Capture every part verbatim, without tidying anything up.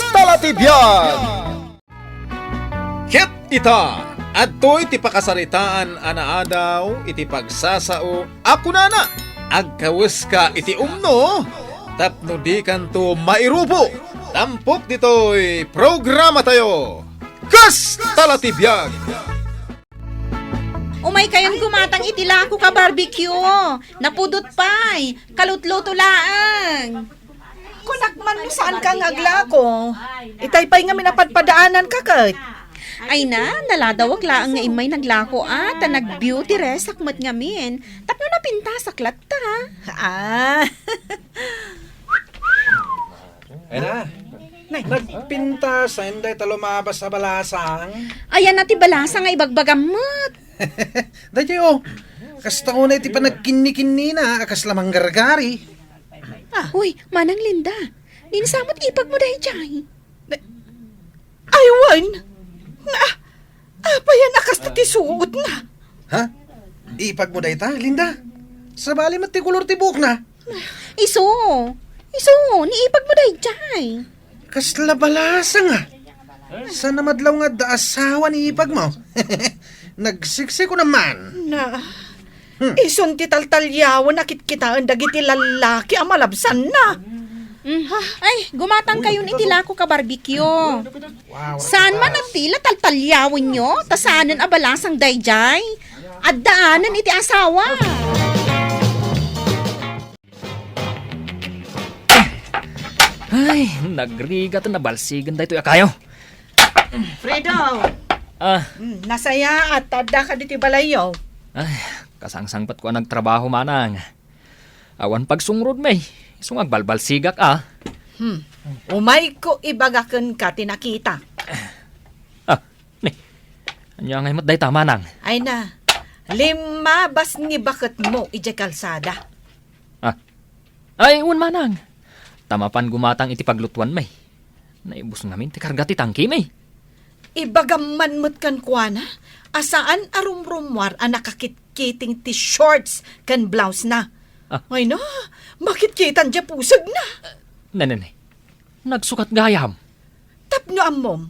Talatibiag! Ket ita, adtoy ti pakasaritaan a naadaw iti pagsasao a kunana, "Agkaweska iti umno tapno dikanto mairubo." Tampok ditoy programatayo, Kas Talatibiag! Umaykayon gumatang iti lako ka barbecue. Napudot pay. Kalutluto laeng. Kunak man no saanka nga aglako. Itay pay ngamin a padpadaananka ket. Ay na, naladawak laeng nga immay naglako a, ta nag-beauty resak met ngamin. Tapno napintasak latta. Ah. Ay na. Nay. Nagpintasen dayta lumabas a balasang. Ayan na ti balasang nga ibagbagam met. Daytoy, oh. Kasta unay ti panagkinni-kinnina a kasla manggargari. Ah. Uy, Manang Linda, dinsa met ipagmo daydiay? Ay, wen. Na, apayan a kasta ti suotna? Ha? Ipagmo dayta, Linda? Sabali met ti kolor ti buokna. Isu, isu, ni ipagmo daydiay. Kasla balasang, ah. Saan a madlaw nga adda asawa ni ipagmo? Nagsiksiko naman. Na, Hmm. Isun ti taltaliawen a kitkitaen dagiti lallaki a malabsanna. Mm. Ay, gumatangkayon iti lako ka barbecue. Wow. Saan man a tila taltaliawenyo, ta saanen a balasang daydiay. Addaanen iti asawa. Ay, nagrigat a nabalsigen daytoy a kayo. Fredo! Ah. Mm, nasayaat ta addaka ditoy balayyo. Ay, kasangsangpetko a nagtrabaho, manang. Awan pagsungrod, may. Isu nga agbalbalsigak, ah. Hmm. Umayko ibaga kenka ti nakita. Ah, ni. Ania ngay met dayta, manang? Ay na, limmabas ni baketmo idiay kalsada. Ah. Ay, wen, manang. Ta mapan gumatang iti paglutuan, may. Naibus ngamin ti karga ti tangki, may. Ibagam man met kenkuana a saan a rumrumuar a nakakitkiting ti shorts ken blouse na. Ah. Ay na, makitkitan diay pusegna. Ne, ne, ne. Nagsukat gayam. Tapno ammom,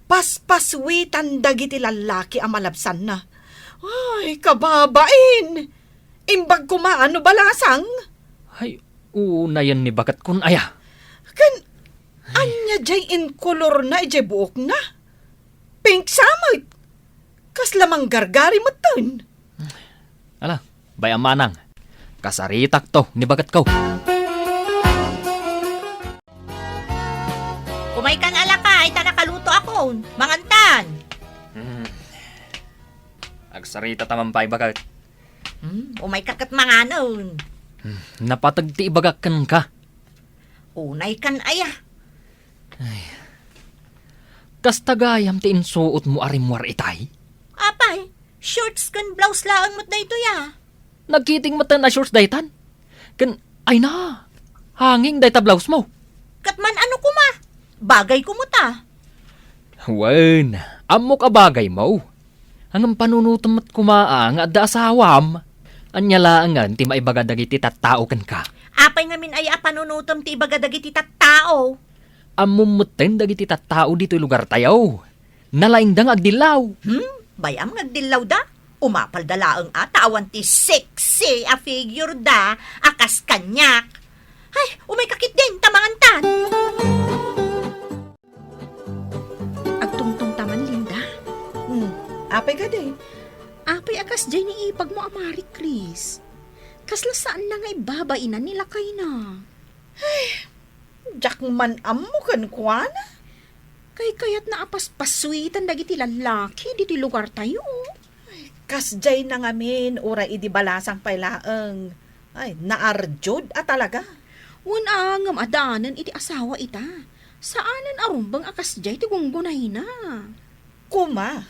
paspaswitan dagiti lallaki a malabsanna. Ay, kababain! Imbag koma no balasang. Ay, unayen ni baket kun aya. Ken ania diay inkolorna idiay buokna? Pink sa met. Kasla manggargari metten. Ala, bay-am manang. Kasaritakto ni baketko. Umaykan a lakay, ta nakalutoakon. Mangantan. Hmm. Agsarita ta man pay, baket. Hmm, umayka ket manganen. Hmm, napateg ti ibagak kenka. Unaykan aya. Ay. Kasta gayam ti insuotmo a rimmuar itay? Apay, shorts ken blouse laeng met daytoy a. Nagkiting metten a shorts daytan. Ken, ay na, hanging dayta blouse mo. Ket man-ano koma? Bagay koma ta. Wen, ammok a bagay mo. Ngem panunotem met koma a nga adda asawam. Ania laengen ti maibaga dagiti tattao kenka? Apay ngamin aya a panunotem ti ibaga dagiti tattao? Ammom metten dagiti tattao ditoy lugartayo. Nalaingda nga agdillaw. Hmm? Bay-am nga agdillawda? Umapalda laeng a ta awan ti sexy a figure da a kas kaniak. Ay, umayka ketdin ta mangantan. Agtungtong ta man, Linda. Hmm, apay kadi? Apay a kasdiay ni ipagmo a Marie Chris? Kasla saanna nga ibbabainan ni lakayna. Ay, diak man ammo kenkuana. Kaykayatna a paspaswitan dagiti lallaki ditoy lugartayo. Ay, kasdiay na ngamin, uray idi balasang pay laeng. Ay, naardiod a talaga. Wen a, ngem addaanen iti asawa ita. Saanen a rumbeng a kasdiay ti gunggunayna. Koma.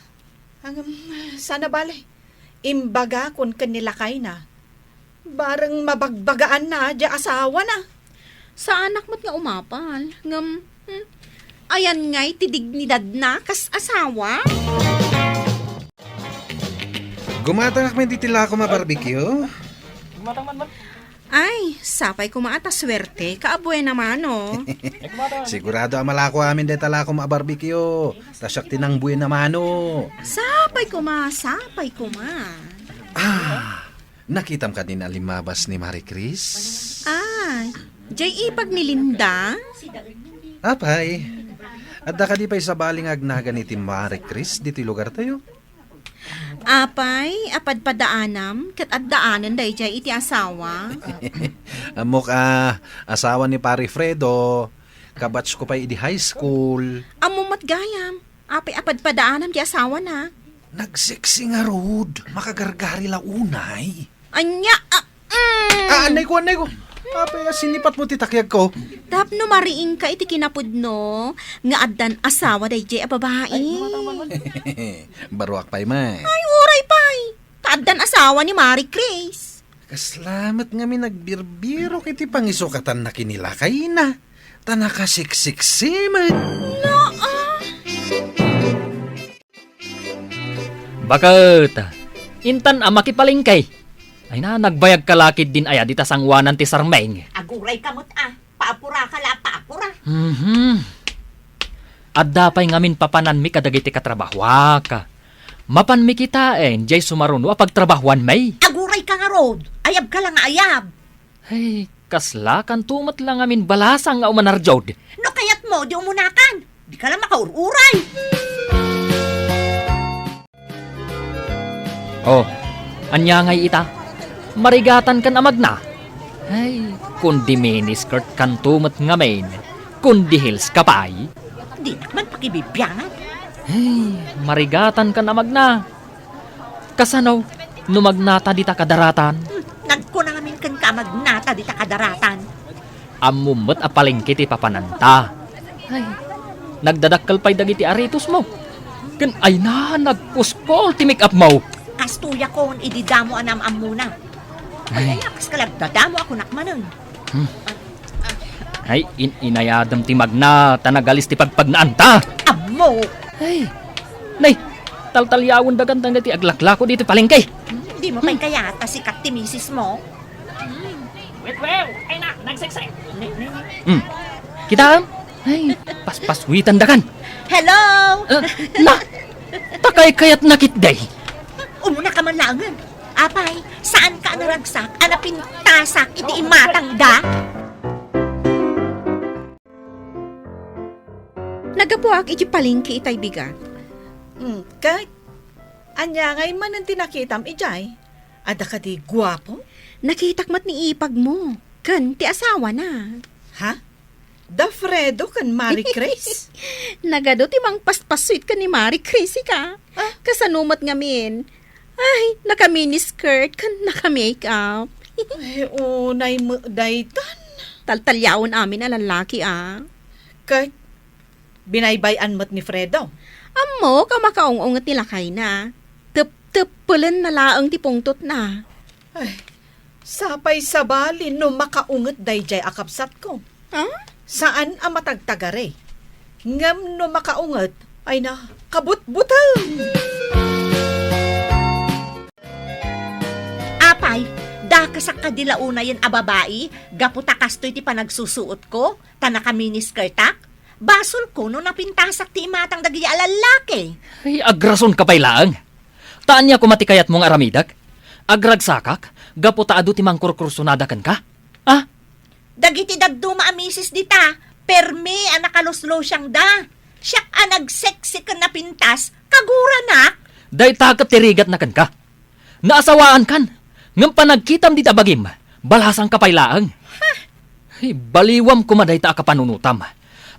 Ngem, saan a bale. Imbagakon ken ni lakayna. Bareng mabagbagaanna diay asawana. Saanak met nga umapal. Ngem, hmm, ayan ngay ti dignidadna kas asawa? Gumatangak met iti lako a barbecue. Gumatang man, man. Ay, sapay koma a ta suerte ka a buena mano. Sigurado a malako amin dayta lakom a barbecue. Ta siak ti nang buena mano. Sapay koma, sapay koma. Ah, nakitam kadin a limmabas ni Marie Chris? Ah, jay ipag ni Linda? Apay, adda kadi pay sabali nga agnagan iti Marie Chris ditoy lugartayo? Apay, apadpadaanam, ket addaanen dayjay iti asawa? Ammok a, asawa ni Pare Fredo, kabatch ko pay idi high school. Ammom met gayam, apay apadpadaanam ti asawana? Nagseksi ngarud, makagargari la unay. Ania? Ah, mm. Ah, annay ko, annay ko. Apay, a sinipat mo ti takiag ko. Tapno mariingka iti kinapudno, nga addan asawa dayjay a babai. Ay, matang, matang. Baruak pay met. Ay, uray pay. Ta addan asawa ni Marie Chris. Kasla met ngamin nagbirbirok iti pangisukatanna ken ni lakayna. Ta nakasiksiksi met. No, ah. Baket, intan a makipalengke. Ay na, nagbayag ka la ketdin aya dita sangoanan ti sarmeng. Aguray ka met a, paapura ka la, paapura. Mhm. Adda pay ngamin papananmi kadagiti katrabahuak. Mapanmi kitaen, jay sumaruno a pagtrabahuanmi. Aguray ka ngarud, ayab ka la nga ayab. Ay, kasla kanto met la ngamin balasang nga umanarjod. No kayatmo, di umunakan. Di ka la makaur-uray. Oh, ania ngay ita? Marigatan kan a magna. Ay, kundi miniskirt kanto met ngamin. Kundi heels ka pay. Dinak man pakibibiangan. Ay, marigatan kan a magna. Kasano, no magnata dita kadaratan? Hmm, nagkuna ngamin kenka a magnata dita kadaratan. Ammom met a palengke ti papananta. Ay, nagdadakkel pay dagiti aritosmo. Ken ay na, nagpuspol ti make-upmo. Kastoyakon idi damo a naam-ammona. Ay. Ay, ay, kas ka la agdadamo a kunak manen. Hmm. Ay, in-inayadem ti magna, ta nagalis ti pagpagnaanta. Ammo! Ay, nay, taltalyawen dakan dagiti aglaklako ditoy palengke. Hmm, di mo pay kayat a sikat ti misismo? Hmm. Wait, well, ay na, nagseksek. Hmm. Kitaem? Ay, paspaswitan dakan. Hello! Ah, na, ta kaykayatna ketdi. Umuna ka man laengen. Apay, saan ka a naragsak a napintasak iti imatangda? Naggapuak iti palengke itay bigat. Hmm, ket? Ania ngay manen ti nakitam idiay? Adda kadi guapo? Nakitak met ni ipagmo, ken ti asawana. Ha? Da Fredo ken Marie Chris? Nagadu ti mangpaspassuit ken ni Marie Chris, ika. Ah? Kasano met ngamin? Ay, naka-miniskirt ken naka-makeup. Ay, unay met daytan. Taltalyawen amin a lallaki, a. Ket, binaybay-an met ni Fredo. Ammok a makaung-unget ti lakayna. Tep-, teppelenna laeng ti pungtotna. Ay, sapay sabali no makaunget daydiay a kabsatko. Ah? Saan a matagtagari. Ngem no makaunget, ay na, kabutbuteng! Apay, dakesak kadi la unayen a babai, gapu ta kastoy ti panagsusuotko, ta naka-miniskirtak? Basolko no napintasak ti imatang dagiti a lallaki. Ay, agrasonka pay laeng. Ta ania koma ti kayatmo nga aramidek? Agragsakak, gapu ta adu ti mangkurkursonada kenka? Ah? Dagiti dadduma a misis dita, permi a nakaluslusiangda. Siak a nagseksi ken napintas, kaguranak. Dayta ket ti rigatna kenka. Naasawaankan, ngem panagkitam dita bagim, balasangka pay laeng. Ay, baliwam koma dayta a kapanunotam.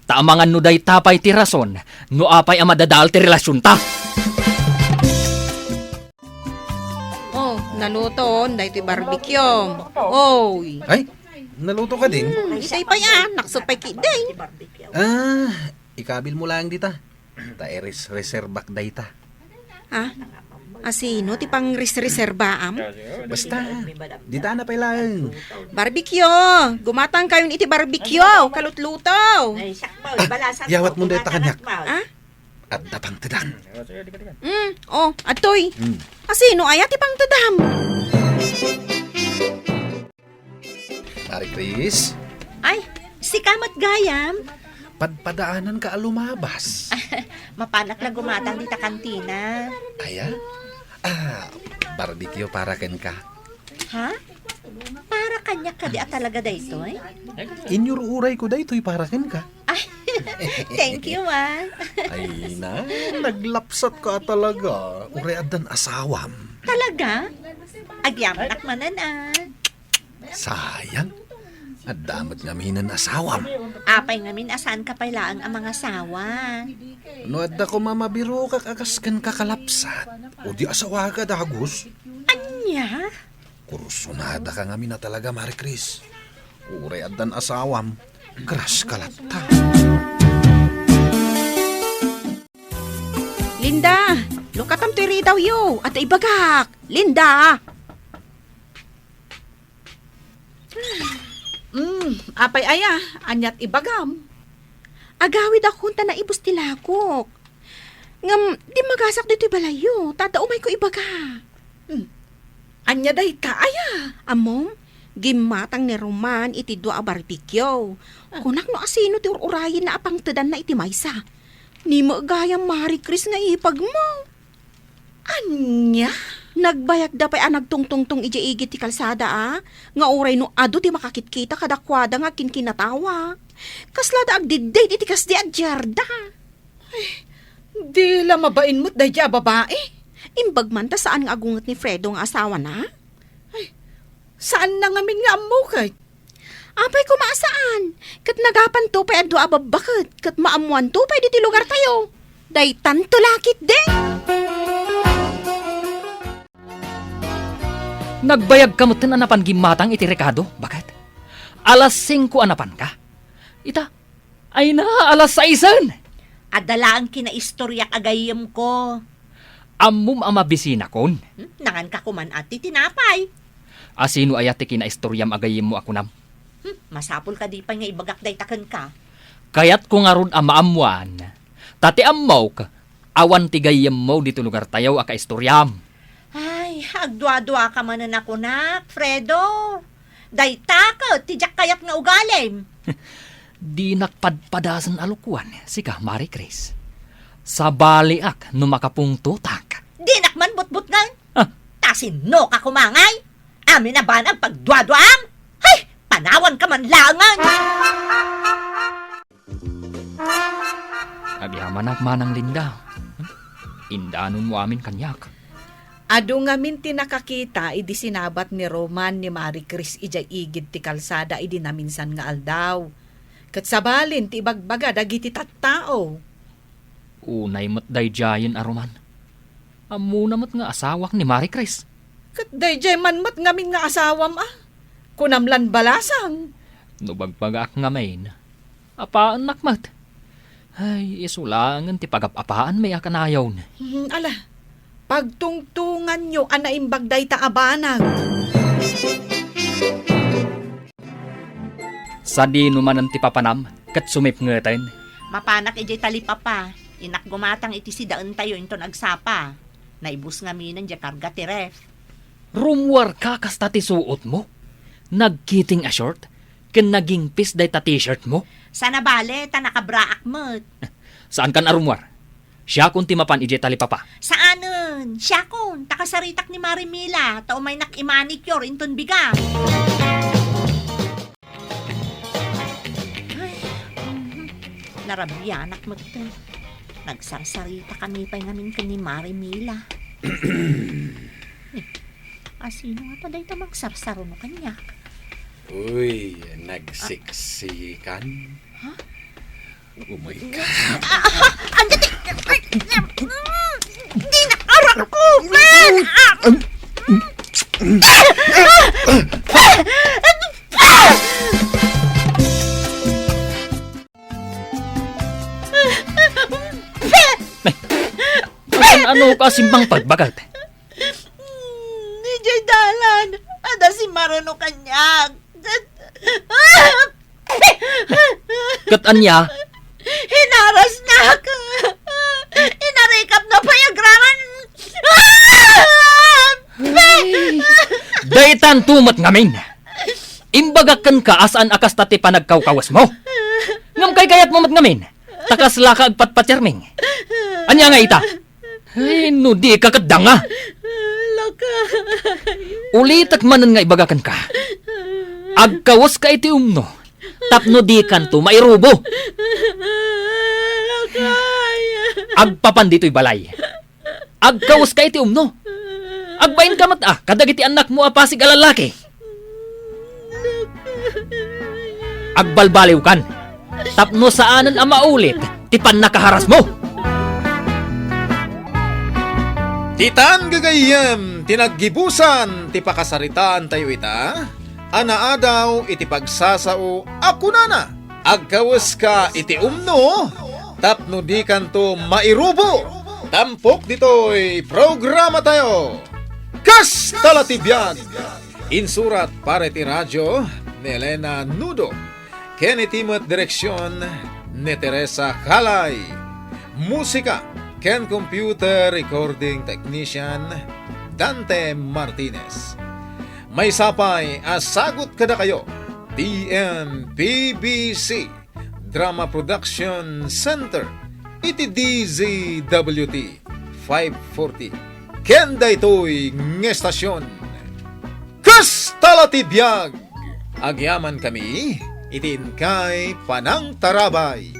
Ta amangan no dayta pay ti rason no apay a madadael ti relasionta. Oh, naluton daytoy barbecue. Oy. Ay, naluto ka din? Hmm, itay pay a, naksot pay ketdi. Ah, ikabil mo lang dita. Ta iris-reserbak dayta. Ha? Asino ti pangris-reserbaam? Basta, dita na pay laeng. Barbecue! Gumatang kayon iti barbecue! Kalutluto! Ay, sakbaw, balasan yawat mo dayta kaniak. Ha? Adda pangtedang. Mm, oh, adtoy. Mm. Asino aya ti pangtedam? Ay, Chris? Ay, sika met gayam. Padpadaananka a lumabas. Mapanak la gumatang dita kantina. Aya? Ah, barbecue para kenka. Ha? Para kaniak kadi a talaga daytoy? Inyururay ko daytoy para kenka. Ay, thank you, ah. Ay na, naglapsat ka talaga. Uray addan asawam. Talaga? Agyamanak manen, ah. Sayang. Adda met ngaminen asawam. Apay ngamin a saanka pay laeng a mangasawa? No adda koma mabirokak a kas kenka kalapsat, o di asawaka dagus. Ania? Kursunadaka ngamin a talaga, Mari Chris. Uray addan asawam, graska latta. Linda, lukatam toy ridawyo, adda ibagak. Linda! Mm, apay aya, aniat ibagam? Agawidakon ta naibus ti lakok. Ngem, dimmagasak ditoy balayyo, ta adda umayko ibaga. Hmm. Ania dayta aya? Ammom, gimmatang ni Roman iti dua a barbecue. Ah. Kunak no asino ti ur-urayenna a pangtedanna iti maysa. Ni met gayam Mari Chris nga ipagmo. Ania? Nagbayagda pay a nagtungtungtong idiay igid ti kalsada a, nga uray no adu ti makakitkita kadakuada nga agkinkinatawa. Kaslada agdiddate iti kasdi a diarda. Ay, di la mabain met daydiay a babai. Imbag man ta saan nga agunget ni Fredo nga asawana? Ay, saanna ngamin nga ammo ket. Apay koma a saan, ket nagapanto pay a dua a babbaket, ket maammoanto pay ditoy lugartayo. Daytanto la ketdi. Nagbayagka metten a napan gimmatang iti rekado, baket? Alas singko a napanka. Ita, ay na, alas saisen! Adda laeng kinaistoriak a gayyemko. Ammom a mabisinakon? Hmm? Nanganka koman a ti tinapay. Asino aya ti kinaistoriam a gayyemmo a kunam? Hmm, masapul kadi pay nga ibagak dayta kenka. Kayatko ngarud a maammoan, ta ti ammok, awan ti gayyemmo ditoy lugartayo a kaistoriam. Ay, agduaduaka manen a kunak, Fredo. Dayta ket ti diak kayat nga ugalim. Dinak padpadasen a lukuan, sika, Mari Chris. Sabaliak no makapungtotak. Dinak man butbutngen. Ah. Ta sinoka koma ngay? Amin a banag pagduaduam? Hay, panawanka man laengen! Agyamanak manang Linda. Indanonmo amin kaniak. Adu ngamin ti nakakita idi sinabat ni Roman ni Mari Chris idiay igid ti kalsada idi naminsan nga aldaw. Ket sabalin ti ibagbaga dagiti tattao. Unay met daydiayen a Roman. Ammona met nga asawak ni Mari Chris. Ket daydiay man met ngamin nga asawam a. Kunam lan balasang. No bagbagaak ngamin, apaennak met. Ay, isu laengen ti pagap-apaanmi a kanayon. Hmm, ala, pagtungtonganyo a naimbag dayta a banag. Sadino manen ti papanam ket sumipngeten? Mapanak idiay talipapa. Innak gumatang iti sidaentayo inton agsapa. Naibus ngaminen diay karga ti ref. Rummuarka kasta ti suotmo? Nagkiting a short ken nagingpis dayta t-shirtmo? Saan a bale, ta nakabraak met. Saankan a rummuar. Siakon ti mapan idiay talipapa. Saanen, siakon, ta kasaritak ni Mari Mila, ta umaynak i-manicure inton biga. Ay, mhm. Narabianak met. Nagsarsaritakami pay ngamin ken ni Mari Mila. Eh, asino ngata dayta magsarsaruno kaniak? Uy, nagsiksikan. Ha? Oh my God. Ah, ah, ah, anya ti, ay, mm, di na arak ko, man! Ah! Ano ka simbang pagbagat? Idiay dalan, adda simmaruno kaniak. Ket ania? Hinarasnak. Inarikapna pay agraman. Ay, daytanto met ngamin. Imbagak kenka a saan a kasta ti panagkawkawesmo. Ngem kaykayatmo met ngamin, ta kaslaka agpatpatiarming. Ania nga ita? Ay, no dika ket danga. Lakay. Ulitek manen nga ibaga kenka. Agkaweska iti umno, tapno dikanto mairubo. Lakay. Agpapan ditoy balay. Agkaweska iti umno. Agbainka met a kadagiti annakmo a pasig a lallaki. Agbalbaliwkan, tapno saanen a maulit ti pannakaharasmo. Ditan gagayyem ti naggibusan ti pakasaritaantayo ita, a naadaw iti pagsasao a kunana, "Agkaweska iti umno, tapno dikanto mairubo." Tampok ditoy programatayo, Kasta la ti biag. Insurat para iti radio ni Elena Nudo, ken iti met direksion ni Teresa Calay. Musika ken computer recording technician, Dante Martinez. Maysa pay a sagut kadakayo ti N P B C Drama Production Center iti D Z W T five forty. Ken daytoy nga estasion, Kasta la ti biag. Agyamankami iti inkay panangtarabay.